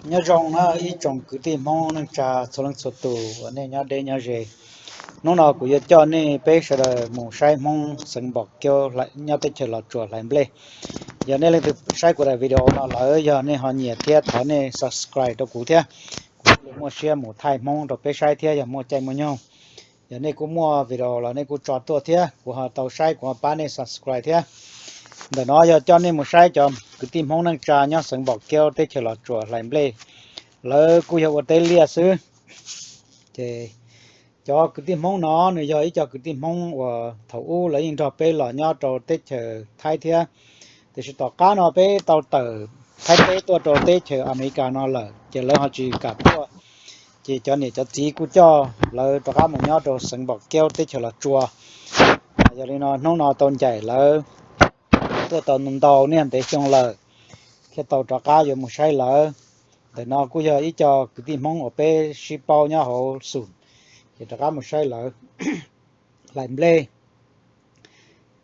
Nyob zoo na ib tsoom kwv tij Hmoob neej tsa txhua leej txhua tus uas nej nyob deb nyob ze. Hnub no kuv yuav coj nej peb sawv daws mus saib Hmoob xeev Npom Kiaub nyob teb chaws Los Tsuas hlais nplej. Yog nej leej twg saib kuv daim video no lawm, yog nej ho nyiam thiab thov nej subscribe rau kuv thiab, kuv thiaj li muaj siab mus thaij Hmoob rau peb saib thiab yog muaj caij muaj nyoog. Yog nej kuj muaj video los nej kuj tso tuaj thiab, kuv ho tau saib kuv ho pab nej subscribe thiab. Ntawm no yog coj nej mus saib cov kwv tij Hmoob neej tsa nyob xeev Npom Kiaub teb chaws Los Tsuas hlais nplej. Lawv kuj yog ua teb liaj xwb. Ces cov kwv tij Hmoob no nws yog ib co kwv tij Hmoob uas thaum ub lawv yeej nrog peb los nyob rau teb chaws Thaib thiab. Tiam sis tom qab no peb tau tawm Thaib teb tuaj rau teb chaws Amelikas no lawm ces lawv ho tsis kam tuaj. Ces cov niam cov txiv kuj coj lawv rov qab mus nyob rau xeev Npom Kiaub teb chaws Los Tsuas. Yog li no hnub no tau ncaim lawv tuaj tau ntau niaj ntev xyoo lawm, thiaj tau rov qab yuav mus saib lawv. Ntawm no kuj yog ib co kwv tij Hmoob uas peb sib paub nyob hauv xum, ces rov qab mus saib lawv hlais nplej.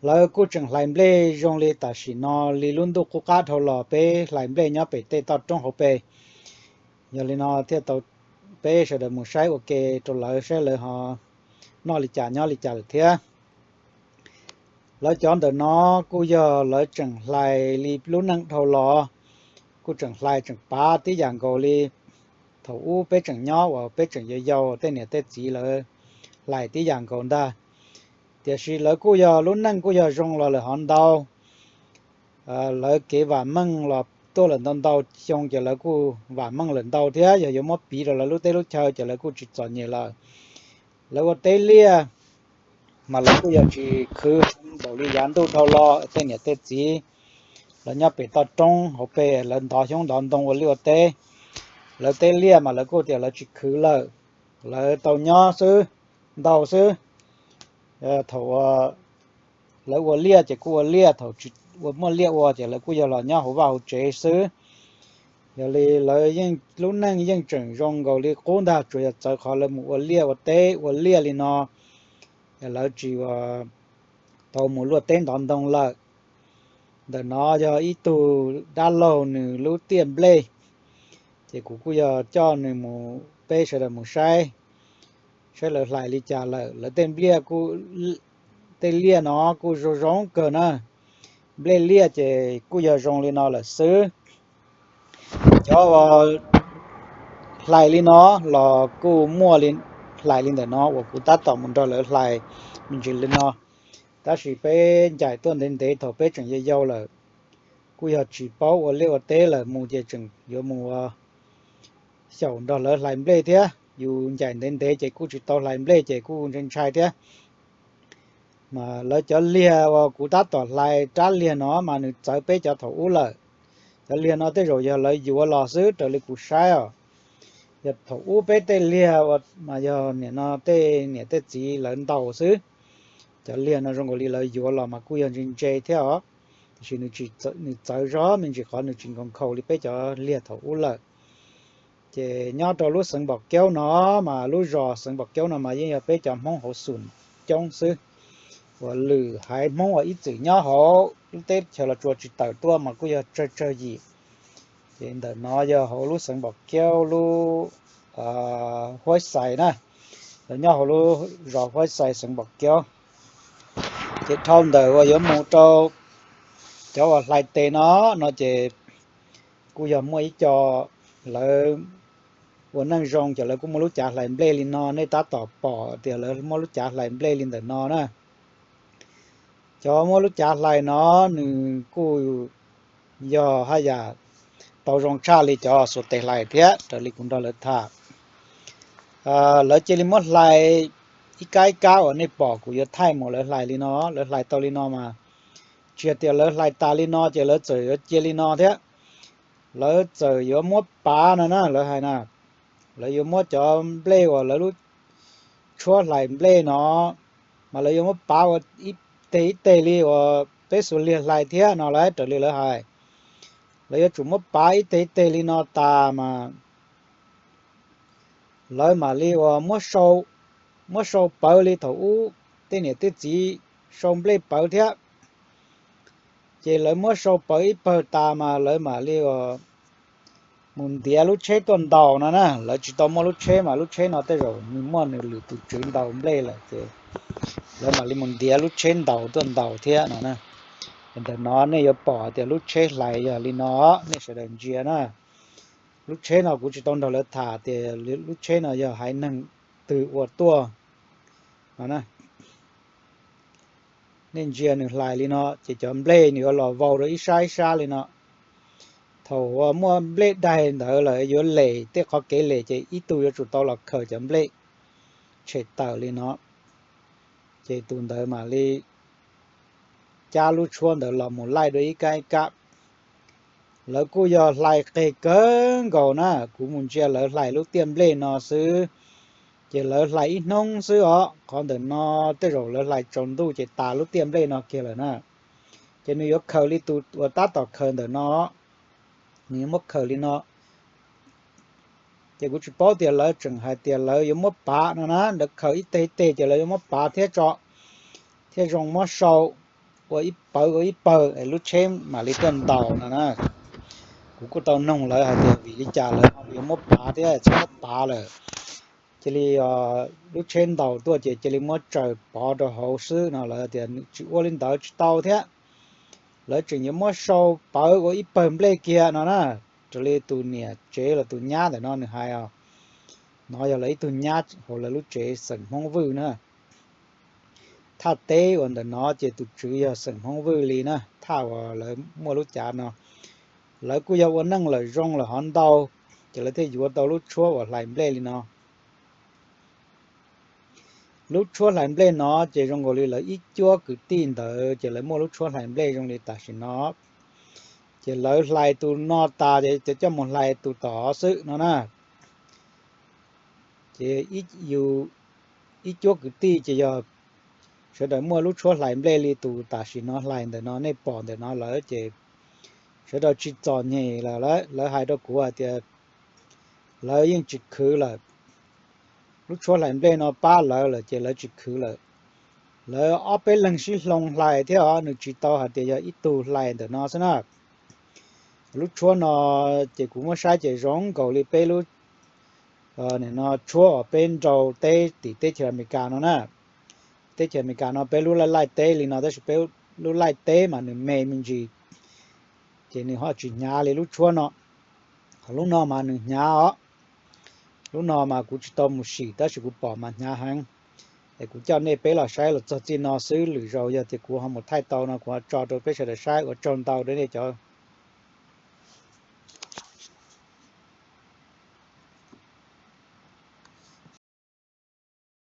Lawv kuj tseem hlais nplej zoo li tam sim no li lub ntuj qub qab dhau los peb hlais nplej nyob pem tej toj roob hauv pes. Yog li no thiaj tau peb sawv daws mus saib ua ke rau lawv saib lawv ho noj li cas nyob li cas lawm thiab. Lawv cov ntawm no kuj yog lawv tseem hlais li lub neej dhau los, kuj tseem hlais tseem pav tib yam nkaus li thaum ub peb tseem nyob uas peb tseem yau yau tej niam tej txiv lawv hlais tib yam nkaus ntag. Tiam sis lawv kuj yog lub neej kuj yog zoo los lawm hov ntau. Lawv kev vam meej los tuaj lawm ntau ntau xyoo ces lawv kuj vam meej lawm ntau thiab, yog yuav muab piv rau lawv lub teb lub chaw ces lawv kuj tsis txom nyem lawm. Lawv ua teb liaj mas lawv kuj yog tsis khwv npaum li yav ntuj dhau los tej niam tej txiv lawv nyob pem toj roob hauv pes lawv ntov xyoob ntov ntoo ua liaj ua teb. Lawv teb liaj mas lawv kuj tias lawv tsis khwv lawm, lawv tau nyob xwb, ntau xwb. Thaum lawv ua liaj ces kuj ua liaj, thaum tsis ua muaj liaj ua ces lawv kuj yog los nyob hauv vaj hauv tsev xwb. Yog li lawv yeej lub neej yeej tseem zoo nkaus li qub ntag, tsuas yog txawv qhov lawv mus ua liaj ua teb ua liaj li no, lawv tsis tau mus luaj teb ntov ntoo lawm. Ntawm no yog ib tug dab laug nws lub tiaj nplej, ces kuv kuj yog coj nws mus peb sawv daws mus saib, saib lawv hlais li cas lawm. Lawv tej nplej, tej liaj no kuj zoo zoo kawg na. Nplej liaj ces kuj yog zoo li no lawm xwb. Cov hlais li no los kuj muaj li, hlais li ntawm no uas kuv tab tom mus nrog lawv hlais me ntsis li no. Tab sis peb ncaim tuaj ntev ntev thaum peb tseem yau yau lawm, kuj yog tsis paub ua liaj ua teb lawm, mus ces tseem yuav mus ua xyaum nrog lawv hlais nplej thiab. Yus ncaim ntev ntev ces kuj tsis tau hlais nplej ces kuj ntshai ntshai thiab. Mas lawv cov liag uas kuv tab tom hlais rab liag no mas nws txawv peb cov thaum ub lawm. Cov liag no tej zaum yog lawv yuav los xwb raws li kuv saib os. Yog thaum ub peb tej liag uas mas yog nim no tej niam tej txiv lawv ntaus xwb. Cov liag no zoo nkaus li lawv yuav los mas kuj yog ntse ntse thiab os. Tiam sis nws txawv zog me ntsis qhov nws tsis nkhaus nkhaus li peb cov liag thaum ub lawm. Ces nyob rau lub xeev Npom Kiaub no mas lub zos xeev Npom Kiaub no mas yeej yog peb cov Hmoob hauv xum coob xwb, uas lwm haiv Hmoob uas ib txwm nyob hauv lub teb chaws Los Tsuas tsis tawm tuaj mas kuj yog tsawg tsawg yim. Ces ntawm no yog hauv lub xeev Npom Kiaub lub Huab Xais na, lawv nyob hauv lub zos Huab Xais xeev Npom Kiaub. Ces dhau ntawm uas yuav mus rau cov uas hlais tes no, no ces kuj yog muaj ib co lawv ua neej zoo ces lawv kuj muaj lub cav hlais nplej li no, nej tab tom pom tias lawv muaj lub cav hlais nplej li ntawm no na. Cov muab lub cav hlais no nws kuj yog haj yam tau zoo tshaj li cov xuas tes hlais thiab raws li kuv nrog lawv tham. Lawv cia li muab hlais ib kab ib kab uas nej pom kuv yuav thaij mus lawv hlais li no, lawv hlais tau li no mas tsis yog tias lawv hlais tas li no ces lawv txawm yuav cia li no thiab. Lawv txawm yuav muab pav no na, lawv hais na, lawv yuav muab cov nplej uas lawv lub tshuab hlais nplej no, mas lawv yuav muab pav ua ib teg ib teg li uas peb xuas liag hlais thiab no lawv raws li lawv hais. Lawv yuav tsum muab pav ib teg ib teg li no tas mas lawv mam li uas muab sau pawv li thaum ub tej niam tej txiv sau nplej pawv thiab. Ces lawv muab sau pawv ib pawg tas mas lawv mam li uas mus ntiav lub tsheb tuaj ntaus no na. Lawv tsis tau muaj lub tsheb mas lub tsheb no tej zaum nws muaj nws lwm tus tswv ntaus nplej lawm ces lawv mam li mus ntiav lub tsheb ntaus tuaj ntaus thiab no na. Ntawm no nej yuav pom tias lub tsheb hlais yog li no, nej sawv daws ntsia na. Lub tsheb no kuv tsis tau nrog lawv tham tias lub tsheb no yog haiv neeg twg ua tuaj no. Nej ntsia nws hlais li no ces cov nplej nws yuav los vau rau ib sab ib sab li no. Thaum uas muaj nplej daig ntawd lawm yuav lem tej qhov kev lem ces ib tug yuav tsum tau los khaws cov nplej tshem tawm li no. Ces tus ntawd mam li cab lub tshuab ntawd los mus laij dua ib kab ib kab. Lawv kuj yog hlais qeg kawg nkaus na, kuv mus ntsia lawv hlais lub tiaj nplej no xwb, ces lawv hlais ib hnub xwb os. Qhov ntawm no tej zaum lawv hlais tsaus ntuj ces tas lub tiaj nplej no kiag lawm na. Ces nws yuav khaws li tus uas tab tom khaws ntawm no, nws yuav muab khaws li no. Ces kuv tsis paub tias lawv tseem hais tias lawv yuav muab pav no na, lawv khaws ib teg ib teg ces lawv yuav muab pav thiab tso, thiaj zoo muab sau ua ib pawg ua ib pawg es lub tsheb mam li tuaj ntaus no na. Kuv kuj tau noog lawv hais tias vim li cas lawv yuav muab pav thiab tsis muab pav lawm. Cia li lub tsheb ntaus tuaj ces cia li muab tsaws pov rau hauv xwb no, lawv tias tsis ua li ntawd tsis tau thiab. Lawv tseem yuav muab sau pawg ua ib pawg nplej kiag no na. Raws li tus niam tsev los tus nyab ntawm no nws hais os, no yog lawv ib tug nyab hauv lawv lub tsev xeem Hmoob Vwj na. Thaj teb uas ntawm no ces tus tswv yog xeem Hmoob Vwj li na, thaj uas lawv muaj lub cav no. Lawv kuj yog ua neej lawm zoo lawm hov ntau, ces lawv thiaj yuav tau lub tshuab uas hlais nplej li no. Lub tshuab hlais nplej no ces zoo nkaus li lawv ib cuab kwv tij ntawd ces lawv muaj lub tshuab hlais nplej zoo li tam sim no. Ces lawv hlais tus no tas ces coj mus hlais tus tom xwb no na. Ces yus ib cuab kwv tij ces yog sawv daws muaj lub tshuab hlais nplej li tus tam sim no hlais ntawm no nej pom ntawm no lawm ces sawv daws tsis txom nyem lawm. Lawv hais rau kuv hais tias lawv yeej tsis khwv lawm. Lub tshuab hlais nplej no pab lawv lawm ces lawv tsis khwv lawm. Lawv ob peb leeg sib hloov hlais thiab os, nws tsis tau hais tias yog ib tug hlais ntawm no xwb na. Lub tshuab no ces kuv muab saib ces zoo nkaus li peb lub, no tshuab uas peb nrau teb tim teb chaws Amelikas no na. Teb chaws Amelikas no peb lub laij laij teb li no tab sis peb lub laij teb mas nws me me ntsis, ces nws ho tsis hnyav li lub tshuab no. Ho lub no mas nws hnyav os. Lub no mas kuv tsis tau mus sim tab sis kuv pom mas hnyav heev. Es kuv coj nej peb los saib los txog txij no xwb, lwm zaus yog tias kuv ho mus thaij tau no kuv ho tso rau peb sawv daws saib. Ua tsaug ntau rau nej cov